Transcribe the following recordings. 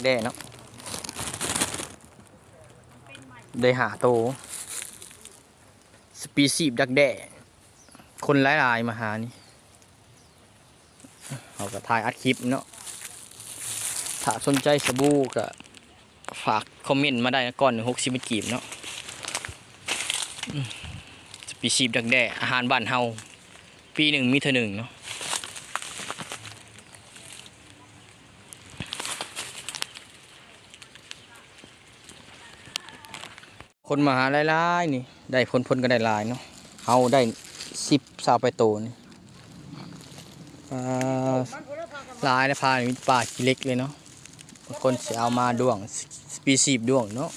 ແດ້ເນາະ ໄດ້ຫ້າໂຕ ສະປີຊີບດັກແດ້ ຄົນຫຼາຍໆມາຫານີ້ ເຮົາກໍຖ່າຍອັດຄລິບເນາະ ຖ້າສົນໃຈສະບູກໍຝາກຄອມເມັນມາໄດ້ນະ ກ້ອນໜຶ່ງຫົກສິບພັນກີບເນາະ ສະປີຊີບດັກແດ້ ອາຫານບ້ານເຮົາ ປີໜຶ່ງມີເທື່ອໜຶ່ງເນາະ. ຄົນມາຫາຫຼາຍໆນີ້ ໄດ້ຜົນ ຜົນກໍໄດ້ຫຼາຍເນາະ ເຮົາໄດ້ສິບ ຊາວປາຍໂຕນີ້ ປາຫຼາຍນະ ປານີ້ມີແຕ່ປາຂີ້ເຫຼັກເລີຍເນາະ ບາງຄົນຊິເອົາມາດ້ວງ ສະປີຊີບດ້ວງເນາະ.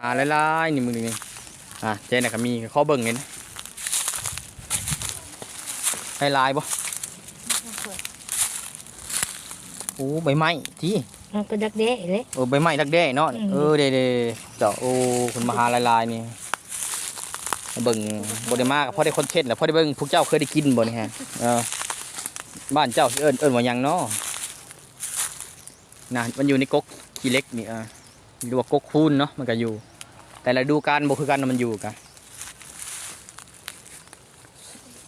ຫາຫຼາຍໆນີ້ມື້ນີ້ ອ່າ ເຈນະກະມີ ຂໍເບິ່ງແດ່ນະ ໄດ້ຫຼາຍບໍ່? ໂອ້ ໃບໄມ້ຕິ ມັນກໍດັກແດ້ເດ້ ເອີ ໃບໄມ້ດັກແດ້ເນາະ ອືມ ເອີ ເດ້ໆ ເຈົ້າ ໂອ້ ເພິ່ນມາຫາຫຼາຍໆນີ້ ເບິ່ງ ບໍ່ໄດ້ມາກໍພໍໄດ້ຄອນເທັນແຫຼະ ພໍໄດ້ເບິ່ງ ພວກເຈົ້າເຄີຍໄດ້ກິນບໍ່ນີ້ຮະ? ເອີ ບ້ານເຈົ້າຊິເອີ້ນ ເອີ້ນວ່າຫຍັງເນາະ? ນະ ມັນຢູ່ໃນກົກຂີ້ເຫຼັກນີ້ ອ່າ ຫຼືວ່າກົກຄູນເນາະ ມັນກໍຢູ່ ແຕ່ລະດູການບໍ່ຄືກັນ ມັນຢູ່ກະ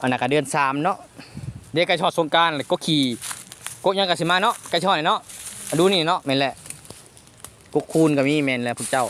ອັນນັ້ນກະເດືອນສາມເນາະ ເດ ໃກ້ຮອດສົງການແລ້ວ ກົກຂີ້ ກົກຫຍັງກະຊິມາເນາະ ໃກ້ຮອດແລ້ວເນາະ ລະດູນີ້ເນາະ ແມ່ນແຫຼະ ກົກຄູນກໍມີ ແມ່ນແຫຼະພວກເຈົ້າ